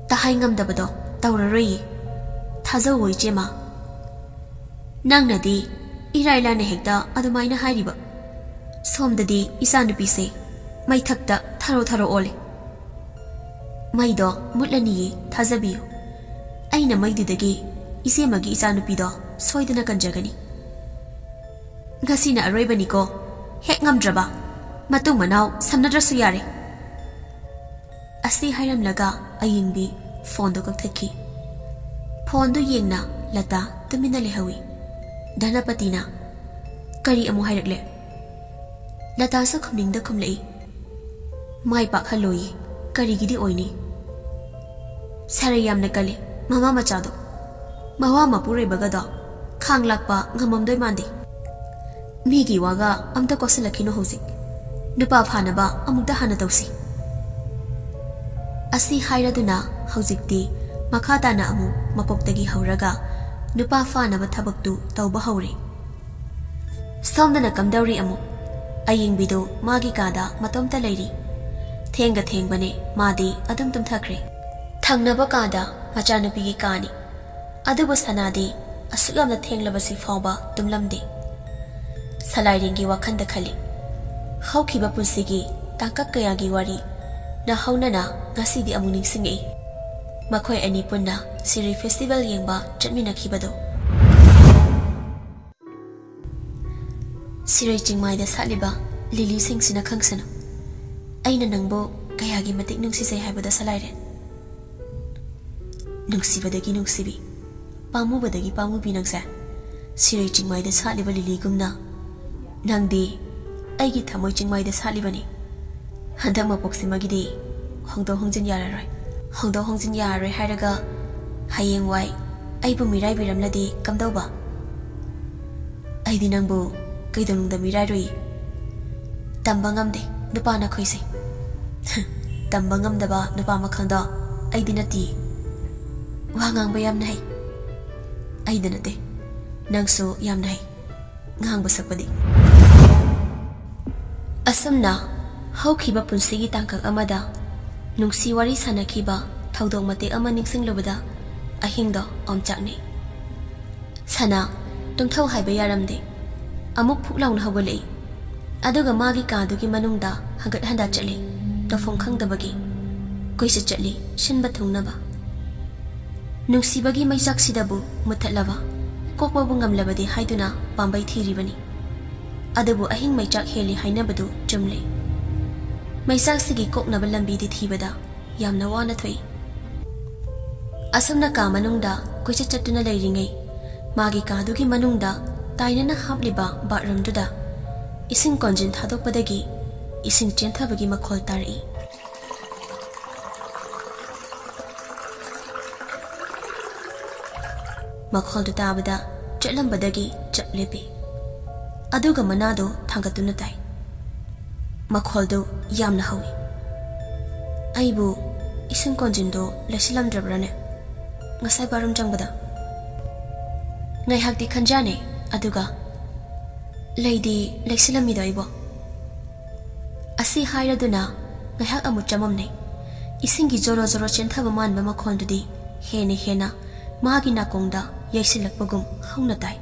ꯇꯥꯍꯩ ꯉꯝꯗꯕꯗꯣ ꯇꯧꯔꯔꯣꯏꯌꯦ꯫ ꯊꯥꯖꯧꯋꯣ ꯏꯆꯦꯃ꯫ ꯅꯪꯅꯗꯤ ꯏꯔꯥꯏ ꯂꯥꯏꯅ ꯍꯦꯛꯇ ꯑꯗꯨꯃꯥꯏꯅ ꯍꯥꯏꯔꯤꯕ꯫ ꯁꯣꯝꯗꯗꯤ ꯏꯆꯥꯅꯨꯄꯤꯁꯦ ꯃꯩꯊꯛꯇ ꯊꯔꯣ ꯊꯔꯣ ꯑꯣꯜꯂꯦ꯫ ꯃꯩꯗꯣ ꯃꯨꯠꯂꯅꯤꯌꯦ, ꯊꯥꯖꯕꯤꯌꯨ꯫ ꯑꯩꯅ ꯃꯩꯗꯨꯗꯒꯤ ꯏꯆꯦꯃꯒꯤ ꯏꯆꯥꯅꯨꯄꯤꯗꯣ ꯁꯣꯏꯗꯅ ꯀꯟꯖꯒꯅꯤ꯫ ꯉꯁꯤꯅ ꯑꯔꯣꯏꯕꯅꯤꯀꯣ꯫ ꯍꯦꯛ ꯉꯝꯗ꯭ꯔꯕ ꯃꯇꯨꯡ ꯃꯅꯥꯎ ꯁꯝꯅꯗ꯭ꯔꯁꯨ ꯌꯥꯔꯦ꯫" ꯑꯁꯤ ꯍꯥꯏꯔꯝꯂꯒ ꯑꯌꯤꯡꯕꯤ ꯐꯣꯟꯗꯨ ꯀꯛꯊꯠꯈꯤ꯫ ꯐꯣꯟꯗꯨ ꯌꯦꯡꯅ ꯂꯇꯥ ꯇꯨꯃꯤꯟꯅ ꯂꯩꯍꯧꯏ꯫ ꯙꯅꯄꯇꯤꯅ, "ꯀꯔꯤ ꯑꯃꯨꯛ ꯍꯥꯏꯔꯛꯂꯦ?" ꯂꯇꯥꯁꯨ ꯈꯨꯝꯅꯤꯡꯗ ꯈꯨꯝꯂꯛꯏ꯫ "ꯃꯥꯏ ꯄꯥꯛꯍꯜꯂꯣꯏꯌꯦ꯫ ꯀꯔꯤꯒꯤꯗꯤ ꯑꯣꯏꯅꯤ? ꯁꯥꯔꯩ ꯌꯥꯝꯅ ꯀꯜꯂꯤ ꯃꯃꯥ ꯃꯆꯥꯗꯣ꯫ ꯃꯋꯥ ꯃꯄꯨꯔꯣꯏꯕꯒꯗꯣ ꯈꯥꯡ ꯂꯥꯛꯄ ꯉꯝꯃꯝꯗꯣꯏ ꯃꯥꯟꯗꯦ꯫ ꯃꯤꯒꯤ ꯋꯥꯒ ꯑꯝꯇ ꯀꯣꯛꯁꯤꯜꯂꯛꯈꯤꯅꯨ ꯍꯧꯖꯤꯛ꯫ ꯅꯨꯄꯥ ꯐꯥꯅꯕ ꯑꯃꯨꯛꯇ ꯍꯥꯟꯅ ꯇꯧꯁꯤ꯫" ꯑꯁꯤ ꯍꯥꯏꯔꯗꯨꯅ ꯍꯧꯖꯤꯛꯇꯤ ꯃꯈꯥ ꯇꯥꯅ ꯑꯃꯨꯛ ꯃꯀꯣꯛꯇꯒꯤ ꯍꯧꯔꯒ ꯅꯨꯄꯥ ꯐꯥꯅꯕ ꯊꯕꯛꯇꯨ ꯇꯧꯕ ꯍꯧꯔꯦ꯫ ꯁꯣꯝꯗꯅ ꯀꯝꯗꯧꯔꯤ ꯑꯃꯨꯛ? ꯑꯌꯤꯡꯕꯤꯗꯨ ꯃꯥꯒꯤ ꯀꯥꯗ ꯃꯇꯣꯝꯇ ꯂꯩꯔꯤ꯫ ꯊꯦꯡꯒ ꯊꯦꯡꯕꯅꯦ, ꯃꯥꯗꯤ ꯑꯗꯨꯝ ꯇꯨꯝꯊꯈ꯭ꯔꯦ꯫ ꯊꯪꯅꯕ ꯀꯥꯗ ꯃꯆꯥꯅꯨꯄꯤꯒꯤ ꯀꯥꯅꯤ꯫ ꯑꯗꯨꯕꯨ ꯁꯅꯥꯗꯤ ꯑꯁꯨꯛ ꯌꯥꯝꯅ ꯊꯦꯡꯂꯕꯁꯤ ꯐꯥꯎꯕ ꯇꯨꯝꯂꯝꯗꯦ꯫ ꯁꯂꯥꯏꯔꯦꯟꯒꯤ ꯋꯥꯈꯜꯗ ꯈꯜꯂꯤ꯫ ꯍꯧꯈꯤꯕ ꯄꯨꯟꯁꯤꯒꯤ ꯇꯥꯡꯀꯛ ꯀꯌꯥꯒꯤ ꯋꯥꯔꯤ ꯅꯧꯍꯧꯅꯅ ꯉꯁꯤꯗꯤ ꯑꯃꯨꯛ ꯅꯤꯡꯁꯤꯡꯉꯛꯏ꯫ ꯃꯈꯣꯏ ꯑꯅꯤ ꯄꯨꯟꯅ ꯁꯤꯔꯣꯏ ꯐꯦꯁꯇꯤꯚꯦꯜ ꯌꯦꯡꯕ ꯆꯠꯃꯤꯟꯅꯈꯤꯕꯗꯨ꯫ ꯁꯤꯔꯣꯏ ꯆꯤꯡꯃꯥꯏꯗ ꯁꯥꯠꯂꯤꯕ ꯂꯤꯂꯤꯁꯤꯡꯁꯤꯅ ꯈꯪꯁꯅꯨ, ꯑꯩꯅ ꯅꯪꯕꯨ ꯀꯌꯥꯒꯤ ꯃꯇꯤꯛ ꯅꯨꯡꯁꯤꯖꯩ ꯍꯥꯏꯕꯗꯣ, ꯁꯂꯥꯏꯔꯦꯟ꯫ ꯅꯨꯡꯁꯤꯕꯗꯒꯤ ꯅꯨꯡꯁꯤꯕꯤ, ꯄꯥꯝꯃꯨꯕꯗꯒꯤ ꯄꯥꯝꯃꯨꯕꯤ ꯅꯪꯁꯦ꯫ ꯁꯤꯔꯣꯏ ꯆꯤꯡꯃꯥꯏꯗ ꯁꯥꯠꯂꯤꯕ ꯂꯤꯂꯤꯒꯨꯝꯅ ꯅꯪꯗꯤ ꯑꯩꯒꯤ ꯊꯃꯣꯏ ꯆꯤꯡꯃꯥꯏꯗ ꯁꯥꯠꯂꯤꯕꯅꯤ꯫ ꯍꯟꯗꯛ ꯃꯄꯣꯛꯁꯤꯃꯒꯤꯗꯤ ꯍꯣꯡꯗꯣꯛ ꯍꯣꯡꯖꯤꯟ ꯌꯥꯔꯔꯣꯏ꯫ ꯍꯣꯡꯗꯣꯛ ꯍꯣꯡꯖꯤꯟ ꯌꯥꯔꯔꯣꯏ ꯍꯥꯏꯔꯒ ꯍꯌꯦꯡꯋꯥꯏ ꯑꯩꯕꯨ ꯃꯤꯔꯥꯏꯕꯤꯔꯝꯂꯗꯤ ꯀꯝꯗꯧꯕ? ꯑꯩꯗꯤ ꯅꯪꯕꯨ ꯀꯩꯗꯧꯅꯨꯡꯗ ꯃꯤꯔꯥꯏꯔꯨꯏ꯫ ꯇꯝꯕ ꯉꯝꯗꯦ ꯅꯨꯄꯥ ꯅꯈꯣꯏꯁꯦ꯫ ꯇꯝꯕ ꯉꯝꯗꯕ ꯅꯨꯄꯥ ꯃꯈꯜꯗꯣ ꯑꯩꯗꯤ ꯅꯠꯇꯦ꯫ ꯋꯥ ꯉꯥꯡꯕ ꯌꯥꯝꯅ ꯍꯩ꯫ ꯑꯩꯗ ꯅꯠꯇꯦ, ꯅꯪꯁꯨ ꯌꯥꯝꯅ ꯍꯩ ꯉꯥꯡꯕ ꯁꯛꯄꯗꯤ꯫ ꯑꯁꯨꯝꯅ ꯍꯧꯈꯤꯕ ꯄꯨꯟꯁꯤꯒꯤ ꯇꯥꯡꯀꯛ ꯑꯃꯗ ꯅꯨꯡꯁꯤ ꯋꯥꯔꯤ ꯁꯥꯟꯅꯈꯤꯕ ꯊꯧꯗꯣꯛ ꯃꯇꯦꯛ ꯑꯃ ꯅꯤꯡꯁꯤꯡꯂꯨꯕꯗ ꯑꯍꯤꯡꯗꯣ ꯑꯣꯝꯆꯥꯛꯅꯩ꯫ ꯁꯅꯥ ꯇꯨꯝꯊꯧ ꯍꯥꯏꯕ ꯌꯥꯔꯝꯗꯦ꯫ ꯑꯃꯨꯛ ꯐꯨꯛ ꯂꯥꯎꯅ ꯍꯧꯒꯠꯂꯛꯏ꯫ ꯑꯗꯨꯒ ꯃꯥꯒꯤ ꯀꯥꯗꯨꯒꯤ ꯃꯅꯨꯡꯗ ꯍꯪꯒꯠ ꯍꯟꯗ ꯆꯠꯂꯤ, ꯇꯧꯐꯝ ꯈꯪꯗꯕꯒꯤ꯫ ꯀꯣꯏꯆꯠ ꯆꯠꯂꯤ, ꯁꯤꯟꯕ ꯊꯨꯡꯅꯕ꯫ ꯅꯨꯡꯁꯤꯕꯒꯤ ꯃꯩꯆꯥꯛꯁꯤꯗꯕꯨ ꯃꯨꯠꯊꯠꯂꯕ, ꯀꯣꯛꯄꯕꯨ ꯉꯝꯂꯕꯗꯤ ꯍꯥꯏꯗꯨꯅ ꯄꯥꯝꯕꯩ ꯊꯤꯔꯤꯕꯅꯤ꯫ ꯑꯗꯨꯕꯨ ꯑꯍꯤꯡ ꯃꯩꯆꯥꯛ ꯍꯦꯜꯂꯤ ꯍꯥꯏꯅꯕꯗꯨ ꯆꯨꯝꯂꯦ꯫ ꯃꯩꯆꯥꯛꯁꯤꯒꯤ ꯀꯣꯛꯅꯕ ꯂꯝꯕꯤꯗꯤ ꯊꯤꯕꯗ ꯌꯥꯝꯅ ꯋꯥꯅ ꯊꯣꯛꯏ꯫ ꯑꯁꯨꯝꯅ ꯀꯥ ꯃꯅꯨꯡꯗ ꯀꯣꯏꯆꯠ ꯆꯠꯇꯨꯅ ꯂꯩꯔꯤꯉꯩ, ꯃꯥꯒꯤ ꯀꯥꯗꯨꯒꯤ ꯃꯅꯨꯡꯗ ꯇꯥꯏꯅꯅ ꯍꯥꯞꯂꯤꯕ ꯕꯥꯠꯔꯨꯝꯗꯨꯗ ꯏꯁꯤꯡ ꯀꯣꯟꯖꯤꯟ ꯊꯥꯗꯣꯛꯄꯗꯒꯤ ꯏꯁꯤꯡ ꯆꯦꯟꯊꯕꯒꯤ ꯃꯈꯣꯜ ꯇꯥꯔꯛꯏ꯫ ꯃꯈꯣꯜꯗꯨ ꯇꯥꯕꯗ ꯆꯠꯂꯝꯕꯗꯒꯤ ꯆꯞ ꯂꯦꯞꯄꯤ꯫ ꯑꯗꯨꯒ ꯃꯅꯥꯗꯣ ꯊꯥꯡꯒꯠꯇꯨꯅ ꯇꯥꯏ꯫ ꯃꯈꯣꯜꯗꯨ ꯌꯥꯝꯅ ꯍꯧꯏ꯫ ꯑꯩꯕꯨ ꯏꯁꯤꯡ ꯀꯣꯟꯖꯤꯟꯗꯣ ꯂꯩꯁꯤꯜꯂꯝꯗ꯭ꯔꯕ꯭ꯔꯥꯅꯦ ꯉꯁꯥꯏ ꯕꯥꯠꯔꯨꯝ ꯆꯪꯕꯗ? ꯉꯥꯏꯍꯥꯛꯇꯤ ꯈꯟꯖꯥꯅꯩ, ꯑꯗꯨꯒ, "ꯂꯩꯗꯤ ꯂꯩꯁꯤꯜꯂꯝꯃꯤꯗꯣ ꯑꯩꯕꯣ?" ꯑꯁꯤ ꯍꯥꯏꯔꯗꯨꯅ ꯉꯥꯏꯍꯥꯛ ꯑꯃꯨꯛ ꯆꯃꯝꯅꯩ꯫ ꯏꯁꯤꯡꯒꯤ ꯖꯣꯔꯣ ꯖꯣꯔꯣ ꯆꯦꯟꯊꯕ ꯃꯥꯟꯕ ꯃꯈꯣꯟꯗꯨꯗꯤ ꯍꯦꯟꯅ ꯍꯦꯟꯅ ꯃꯥꯒꯤ ꯅꯥꯀꯣꯡꯗ ꯌꯩꯁꯤꯜꯂꯛꯄꯒꯨꯝ ꯍꯧꯅ ꯇꯥꯏ꯫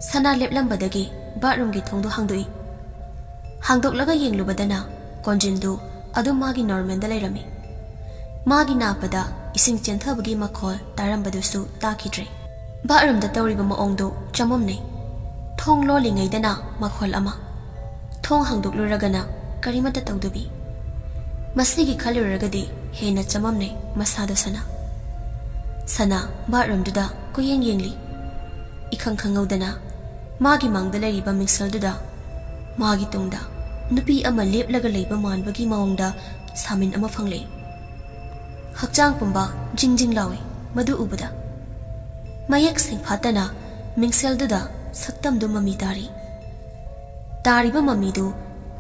ꯁꯅꯥ ꯂꯦꯞꯂꯝꯕꯗꯒꯤ ꯕꯥꯠꯔꯨꯝꯒꯤ ꯊꯣꯡꯗꯨ ꯍꯥꯡꯗꯣꯛꯏ꯫ ꯍꯥꯡꯗꯣꯛꯂꯒ ꯌꯦꯡꯂꯨꯕꯗꯅ ꯀꯣꯟꯖꯤꯟꯗꯨ ꯑꯗꯨꯝ ꯃꯥꯒꯤ ꯅꯣꯔꯃꯦꯜꯗ ꯂꯩꯔꯝꯃꯤ꯫ ꯃꯥꯒꯤ ꯅꯥꯞꯄꯗ ꯏꯁꯤꯡ ꯆꯦꯟꯊꯕꯒꯤ ꯃꯈꯣꯜ ꯇꯥꯔꯝꯕꯗꯨꯁꯨ ꯇꯥꯈꯤꯗ꯭ꯔꯦ꯫ ꯕꯥꯠꯔꯨꯝꯗ ꯇꯧꯔꯤꯕ ꯃꯑꯣꯡꯗꯨ ꯆꯃꯝꯅꯩ꯫ ꯊꯣꯡ ꯂꯣꯜꯂꯤꯉꯩꯗꯅ ꯃꯈꯣꯜ ꯑꯃ, ꯊꯣꯡ ꯍꯥꯡꯗꯣꯛꯂꯨꯔꯒꯅ ꯀꯔꯤꯃꯠꯇ ꯇꯧꯗꯕꯤ꯫ ꯃꯁꯤꯒꯤ ꯈꯜꯂꯨꯔꯒꯗꯤ ꯍꯦꯟꯅ ꯆꯃꯝꯅꯩ ꯃꯁꯥꯗ ꯁꯅꯥ꯫ ꯁꯅꯥ ꯕꯥꯠꯔꯨꯝꯗꯨꯗ ꯀꯣꯏꯌꯦꯡ ꯌꯦꯡꯂꯤ꯫ ꯏꯈꯪ ꯈꯪꯍꯧꯗꯅ ꯃꯥꯒꯤ ꯃꯥꯡꯗ ꯂꯩꯔꯤꯕ ꯃꯤꯡꯁꯦꯜꯗꯨꯗ ꯃꯥꯒꯤ ꯇꯨꯡꯗ ꯅꯨꯄꯤ ꯑꯃ ꯂꯦꯞꯂꯒ ꯂꯩꯕ ꯃꯥꯟꯕꯒꯤ ꯃꯑꯣꯡꯗ ꯁꯥꯃꯤꯟ ꯑꯃ ꯐꯪꯂꯛꯏ꯫ ꯍꯛꯆꯥꯡ ꯄꯨꯝꯕ ꯖꯤꯡ ꯖꯤꯡ ꯂꯥꯎꯏ ꯃꯗꯨ ꯎꯕꯗ꯫ ꯃꯌꯦꯛ ꯁꯦꯡꯐꯥꯠꯇꯅ ꯃꯤꯡꯁꯦꯜꯗꯨꯗ ꯁꯛꯇꯝꯗꯨ ꯃꯃꯤ ꯇꯥꯔꯤ꯫ ꯇꯥꯔꯤꯕ ꯃꯃꯤꯗꯨ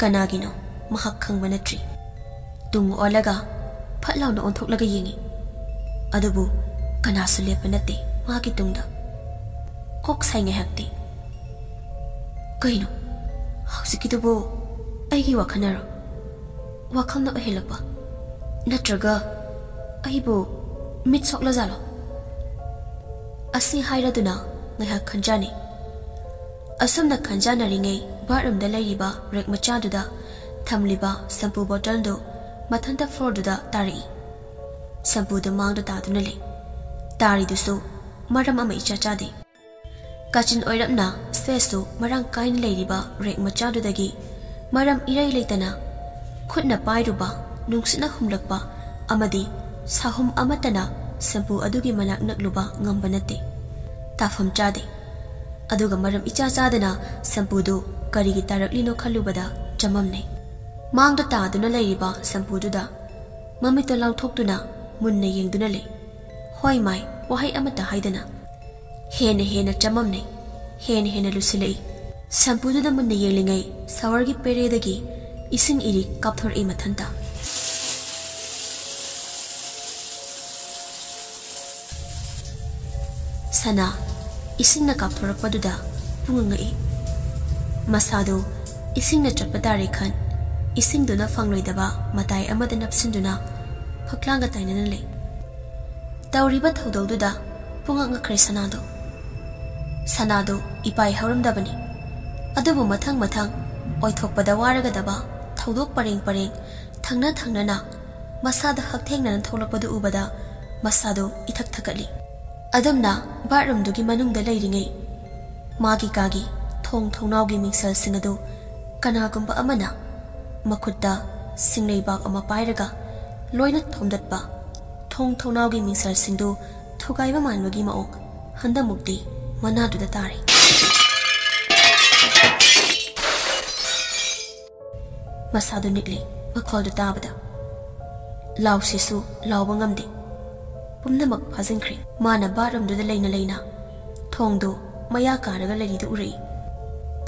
ꯀꯅꯥꯒꯤꯅꯣ ꯃꯍꯥꯛ ꯈꯪꯕ ꯅꯠꯇ꯭ꯔꯤ꯫ ꯇꯨꯡ ꯑꯣꯜꯂꯒ ꯐꯠ ꯂꯥꯎꯅ ꯑꯣꯟꯊꯣꯛꯂꯒ ꯌꯦꯡꯏ꯫ ꯑꯗꯨꯕꯨ ꯀꯅꯥꯁꯨ ꯂꯦꯞꯄ ꯅꯠꯇꯦ ꯃꯥꯒꯤ ꯇꯨꯡꯗ꯫ ꯀꯣꯛ ꯁꯥꯏ ꯉꯥꯏꯍꯥꯛꯇꯤ꯫ "ꯀꯩꯅꯣ? ꯍꯧꯖꯤꯛꯀꯤꯗꯨꯕꯨ ꯑꯩꯒꯤ ꯋꯥꯈꯜꯅꯔꯣ? ꯋꯥꯈꯜꯅ ꯑꯣꯏꯍꯜꯂꯛꯄ? ꯅꯠꯇ꯭ꯔꯒ ꯑꯩꯕꯨ ꯃꯤꯠ ꯁꯣꯛꯂꯖꯥꯠꯂꯣ?" ꯑꯁꯤ ꯍꯥꯏꯔꯗꯨꯅ ꯉꯥꯏꯍꯥꯛ ꯈꯟꯖꯥꯅꯩ꯫ ꯑꯁꯨꯝꯅ ꯈꯟꯖꯥꯅꯔꯤꯉꯩ ꯕꯥꯠꯔꯨꯝꯗ ꯂꯩꯔꯤꯕ ꯔꯦꯛ ꯃꯆꯥꯗꯨꯗ ꯊꯝꯂꯤꯕ ꯁꯝꯄꯨ ꯕꯣꯇꯜꯗꯨ ꯃꯊꯟꯇ ꯐ꯭ꯂꯣꯔꯗꯨꯗ ꯇꯥꯔꯛꯏ꯫ ꯁꯝꯄꯨꯗꯨ ꯃꯥꯡꯗ ꯇꯥꯗꯨꯅ ꯂꯩ꯫ ꯇꯥꯔꯤꯗꯨꯁꯨ ꯃꯔꯝ ꯑꯃ ꯏꯆꯥ ꯆꯥꯗꯦ꯫ ꯀꯥꯆꯤꯟ ꯑꯣꯏꯔꯞꯅ ꯁ꯭ꯄꯦꯁꯁꯨ ꯃꯔꯥꯡ ꯀꯥꯏꯅ ꯂꯩꯔꯤꯕ ꯔꯦꯛ ꯃꯆꯥꯗꯨꯗꯒꯤ ꯃꯔꯝ ꯏꯔꯩ ꯂꯩꯇꯅ ꯈꯨꯠꯅ ꯄꯥꯏꯔꯨꯕ, ꯅꯨꯡꯁꯤꯠꯅ ꯍꯨꯝꯂꯛꯄ ꯑꯃꯗꯤ ꯁꯥꯍꯨꯝ ꯑꯃꯠꯇꯅ ꯁꯝꯄꯨ ꯑꯗꯨꯒꯤ ꯃꯅꯥꯛ ꯅꯛꯂꯨꯕ ꯉꯝꯕ ꯅꯠꯇꯦ꯫ ꯇꯥꯐꯝ ꯆꯥꯗꯦ꯫ ꯑꯗꯨꯒ ꯃꯔꯝ ꯏꯆꯥ ꯆꯥꯗꯅ ꯁꯝꯄꯨꯗꯨ ꯀꯔꯤꯒꯤ ꯇꯥꯔꯛꯂꯤꯅꯣ ꯈꯜꯂꯨꯕꯗ ꯆꯃꯝꯅꯩ꯫ ꯃꯥꯡꯗ ꯇꯥꯗꯨꯅ ꯂꯩꯔꯤꯕ ꯁꯝꯄꯨꯗꯨꯗ ꯃꯃꯤꯠꯇꯣ ꯂꯥꯎꯊꯣꯛꯇꯨꯅ ꯃꯨꯟꯅ ꯌꯦꯡꯗꯨꯅ ꯂꯩ꯫ ꯍꯣꯏ ꯃꯥꯏ, ꯋꯥꯍꯩ ꯑꯃꯠꯇ ꯍꯥꯏꯗꯅ꯫ ꯍꯦꯟꯅ ꯍꯦꯟꯅ ꯆꯃꯝꯅꯩ꯫ ꯍꯦꯟꯅ ꯍꯦꯟꯅ ꯂꯨꯁꯤꯜꯂꯛꯏ꯫ ꯁꯝꯄꯨꯗꯨꯗ ꯃꯨꯟꯅ ꯌꯦꯡꯂꯤꯉꯩ ꯁꯥꯋꯔꯒꯤ ꯄꯦꯔꯦꯗꯒꯤ ꯏꯁꯤꯡ ꯏꯔꯤ ꯀꯥꯞꯊꯣꯔꯛꯏ ꯃꯊꯟꯇ꯫ ꯁꯅꯥ ꯏꯁꯤꯡꯅ ꯀꯥꯞꯊꯣꯔꯛꯄꯗꯨꯗ ꯄꯨꯡꯉꯛ ꯉꯛꯏ꯫ ꯃꯁꯥꯗꯨ ꯏꯁꯤꯡꯅ ꯆꯣꯠꯄ ꯇꯥꯔꯦ ꯈꯟ, ꯏꯁꯤꯡꯗꯨꯅ ꯐꯪꯂꯣꯏꯗꯕ ꯃꯇꯥꯏ ꯑꯃꯗ ꯅꯞꯁꯤꯟꯗꯨꯅ ꯐꯛꯂꯥꯡꯒ ꯇꯥꯏꯅꯅ ꯂꯩ꯫ ꯇꯧꯔꯤꯕ ꯊꯧꯗꯧꯗꯨꯗ ꯄꯨꯡꯉꯛ ꯉꯛꯈ꯭ꯔꯦ ꯁꯅꯥꯗꯨ꯫ ꯁꯅꯥꯗꯨ ꯏꯄꯥꯏ ꯍꯧꯔꯝꯗꯕꯅꯤ꯫ ꯑꯗꯨꯕꯨ ꯃꯊꯪ ꯃꯊꯪ ꯑꯣꯏꯊꯣꯛꯄꯗ ꯋꯥꯔꯒꯗꯕ ꯊꯧꯗꯣꯛ ꯄꯔꯦꯡ ꯄꯔꯦꯡ, ꯊꯪꯅ ꯊꯪꯅꯅ ꯃꯁꯥꯗ ꯍꯛꯊꯦꯡꯅꯅ ꯊꯣꯛꯂꯛꯄꯗꯨ ꯎꯕꯗ ꯃꯁꯥꯗꯨ ꯏꯊꯛ ꯊꯛꯀꯠꯂꯤ꯫ ꯑꯗꯨꯝꯅ ꯕꯥꯠꯔꯨꯝꯗꯨꯒꯤ ꯃꯅꯨꯡꯗ ꯂꯩꯔꯤꯉꯩ, ꯃꯥꯒꯤ ꯀꯥꯒꯤ ꯊꯣꯡ ꯊꯣꯡꯅꯥꯎꯒꯤ ꯃꯤꯡꯁꯦꯜꯁꯤꯡ ꯑꯗꯨ ꯀꯅꯥꯒꯨꯝꯕ ꯑꯃꯅ ꯃꯈꯨꯠꯇ ꯁꯤꯡꯂꯩꯕꯥꯛ ꯑꯃ ꯄꯥꯏꯔꯒ ꯂꯣꯏꯅ ꯊꯣꯝꯗꯠꯄ, ꯊꯣꯡ ꯊꯣꯡꯅꯥꯎꯒꯤ ꯃꯤꯡꯁꯦꯜꯁꯤꯡꯗꯨ ꯊꯨꯒꯥꯏꯕ ꯃꯥꯟꯕꯒꯤ ꯃꯑꯣꯡ ꯍꯟꯗꯛꯃꯨꯛꯇꯤ ꯃꯅꯥꯗꯨꯗ ꯇꯥꯔꯦ꯫ ꯃꯁꯥꯗꯨ ꯅꯤꯛꯂꯦ ꯃꯈꯣꯜꯗꯨ ꯇꯥꯕꯗ꯫ ꯂꯥꯎꯁꯤꯁꯨ ꯂꯥꯎꯕ ꯉꯝꯗꯦ꯫ ꯄꯨꯝꯅꯃꯛ ꯐꯥꯖꯤꯟꯈ꯭ꯔꯦ꯫ ꯃꯥꯅ ꯕꯥꯠꯔꯨꯝꯗꯨꯗ ꯂꯩꯅ ꯂꯩꯅ ꯊꯣꯡꯗꯨ ꯃꯌꯥ ꯀꯥꯔꯒ ꯂꯩꯔꯤꯗꯨ ꯎꯔꯛꯏ꯫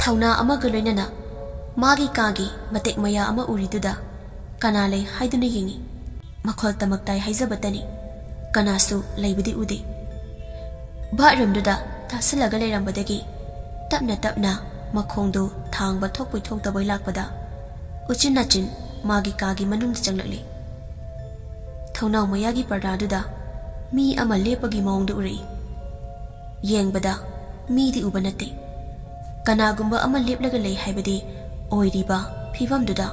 ꯊꯧꯅꯥ ꯑꯃꯒ ꯂꯣꯏꯅꯅ ꯃꯥꯒꯤ ꯀꯥꯒꯤ ꯃꯇꯦꯛ ꯃꯌꯥ ꯑꯃ ꯎꯔꯤꯗꯨꯗ ꯀꯅꯥ ꯂꯩ ꯍꯥꯏꯗꯨꯅ ꯌꯦꯡꯏ꯫ ꯃꯈꯣꯜ ꯇꯃꯛ ꯇꯥꯏ ꯍꯥꯏꯖꯕꯇꯅꯤ꯫ ꯀꯅꯥꯁꯨ ꯂꯩꯕꯗꯤ ꯎꯗꯦ꯫ ꯕꯥꯠꯔꯨꯝꯗꯨꯗ ꯇꯥꯁꯤꯜꯂꯒ ꯂꯩꯔꯝꯕꯗꯒꯤ ꯇꯞꯅ ꯇꯞꯅ ꯃꯈꯣꯡꯗꯨ ꯊꯥꯡꯕ ꯊꯣꯛꯄꯣꯏ ꯊꯣꯛꯇꯕꯣꯏ ꯂꯥꯛꯄꯗ ꯎꯆꯤꯟ ꯅꯥꯆꯤꯟ ꯃꯥꯒꯤ ꯀꯥꯒꯤ ꯃꯅꯨꯡꯗ ꯆꯪꯂꯛꯂꯦ꯫ ꯊꯣꯡꯅꯥꯎ ꯃꯌꯥꯒꯤ ꯄꯔꯗꯥꯗꯨꯗ ꯃꯤ ꯑꯃ ꯂꯦꯞꯄꯒꯤ ꯃꯑꯣꯡꯗ ꯎꯔꯛꯏ꯫ ꯌꯦꯡꯕꯗ ꯃꯤꯗꯤ ꯎꯕ ꯅꯠꯇꯦ꯫ ꯀꯅꯥꯒꯨꯝꯕ ꯑꯃ ꯂꯦꯞꯂꯒ ꯂꯩ ꯍꯥꯏꯕꯗꯤ ꯑꯣꯏꯔꯤꯕ ꯐꯤꯚꯝꯗꯨꯗ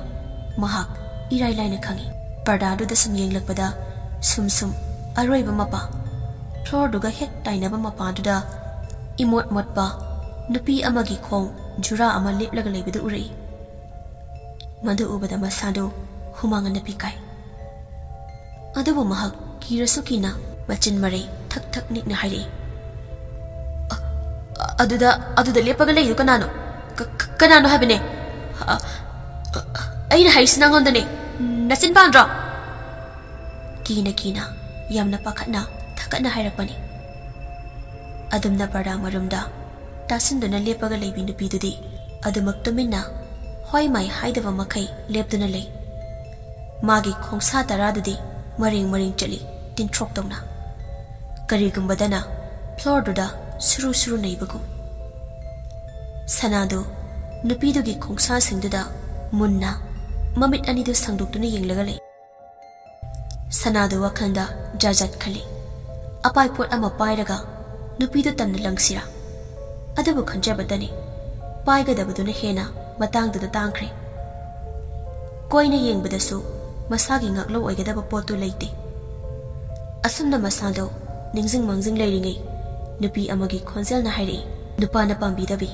ꯃꯍꯥꯛ ꯏꯔꯥꯏ ꯂꯥꯏꯅ ꯈꯪꯏ꯫ ꯄꯔꯗꯥꯗꯨꯗ ꯁꯨꯝ ꯌꯦꯡꯂꯛꯄꯗ ꯁꯨꯝ ꯁꯨꯝ ꯑꯔꯣꯏꯕ ꯃꯄꯥ, ꯐ꯭ꯂꯣꯔꯗꯨꯒ ꯍꯦꯛ ꯇꯥꯏꯅꯕ ꯃꯄꯥꯗꯨꯗ ꯏꯃꯣꯠ ꯃꯣꯠꯄ ꯅꯨꯄꯤ ꯑꯃꯒꯤ ꯈꯣꯡ ꯖꯨꯔꯥ ꯑꯃ ꯂꯦꯞꯂꯒ ꯂꯩꯕꯗꯨ ꯎꯔꯛꯏ꯫ ꯃꯗꯨ ꯎꯕꯗ ꯃꯁꯥꯗꯨ ꯍꯨꯃꯥꯡ ꯑꯅꯞꯄꯤ ꯀꯥꯏ꯫ ꯑꯗꯨꯕꯨ ꯃꯍꯥꯛ ꯀꯤꯔꯁꯨ ꯀꯤꯅ ꯃꯆꯤꯟ ꯃꯔꯩ ꯊꯛ ꯊꯛ ꯅꯤꯛꯅ ꯍꯥꯏꯔꯛꯏ, "ꯑ-, ꯑ-, ꯑꯗꯨꯗ, ꯑꯗꯨꯗ ꯂꯦꯞꯄꯒ ꯂꯩꯗꯨ ꯀꯅꯥꯅꯣ? ꯀ-, ꯀ-, ꯀꯅꯥꯅꯣ ꯍꯥꯏꯕꯅꯦ? ꯑ-, ꯑ-, ꯑꯩꯅ ꯍꯥꯏꯔꯤꯁꯤ ꯅꯉꯣꯟꯗꯅꯦ꯫ ꯅꯆꯤꯟ ꯄꯥꯟꯗ꯭ꯔꯣ?" ꯀꯤꯅ ꯀꯤꯅ, ꯌꯥꯝꯅ ꯄꯥꯈꯠꯅ, ꯊꯛꯀꯠꯅ ꯍꯥꯏꯔꯛꯄꯅꯤ꯫ ꯑꯗꯨꯝꯅ ꯄꯔꯗꯥ ꯃꯔꯨꯝꯗ ꯇꯥꯁꯤꯟꯗꯨꯅ ꯂꯦꯞꯄꯒ ꯂꯩꯕꯤ ꯅꯨꯄꯤꯗꯨꯗꯤ ꯑꯗꯨꯃꯛ ꯇꯨꯃꯤꯟꯅ ꯍꯣꯏ ꯃꯥꯏ ꯍꯥꯏꯗꯕ ꯃꯈꯩ ꯂꯦꯞꯇꯨꯅ ꯂꯩ꯫ ꯃꯥꯒꯤ ꯈꯣꯡꯁꯥ ꯇꯔꯥꯗꯨꯗꯤ ꯃꯔꯦꯡ ꯃꯔꯦꯡ ꯆꯠꯂꯤ, ꯇꯤꯟꯊ꯭ꯔꯣꯛ ꯇꯧꯅ꯫ ꯀꯔꯤꯒꯨꯝꯕꯗꯅ ꯐ꯭ꯂꯣꯔꯗꯨꯗ ꯁꯨꯔꯨ ꯁꯨꯔꯨ ꯅꯩꯕꯒꯨꯝ꯫ ꯁꯅꯥꯗꯨ ꯅꯨꯄꯤꯗꯨꯒꯤ ꯈꯣꯡꯁꯥꯁꯤꯡꯗꯨꯗ ꯃꯨꯟꯅ ꯃꯃꯤꯠ ꯑꯅꯤꯗꯨ ꯁꯥꯡꯗꯣꯛꯇꯨꯅ ꯌꯦꯡꯂꯒ ꯂꯩ꯫ ꯁꯅꯥꯗꯨ ꯋꯥꯈꯜꯗ ꯖꯥꯠ ꯖꯥꯠ ꯈꯜꯂꯤ꯫ ꯑꯄꯥꯏ ꯄꯣꯠ ꯑꯃ ꯄꯥꯏꯔꯒ ꯅꯨꯄꯤꯗꯨ ꯇꯝꯅ ꯂꯪꯁꯤꯔꯥ? ꯑꯗꯨꯕꯨ ꯈꯟꯖꯕꯇꯅꯤ, ꯄꯥꯏꯒꯗꯕꯗꯨꯅ ꯍꯦꯟꯅ ꯃꯇꯥꯡꯗꯨꯗ ꯇꯥꯡꯈ꯭ꯔꯦ꯫ ꯀꯣꯏꯅ ꯌꯦꯡꯕꯗꯁꯨ ꯃꯁꯥꯒꯤ ꯉꯥꯛꯂꯧ ꯑꯣꯏꯒꯗꯕ ꯄꯣꯠꯇꯨ ꯂꯩꯇꯦ꯫ ꯑꯁꯨꯝꯅ ꯃꯁꯥꯗꯣ ꯅꯤꯡꯁꯤꯡ ꯃꯥꯡꯖꯤꯡ ꯂꯩꯔꯤꯉꯩ, ꯅꯨꯄꯤ ꯑꯃꯒꯤ ꯈꯣꯟꯖꯦꯜꯅ ꯍꯥꯏꯔꯛꯏ, "ꯅꯨꯄꯥꯅ ꯄꯥꯝꯕꯤꯗꯕꯤ,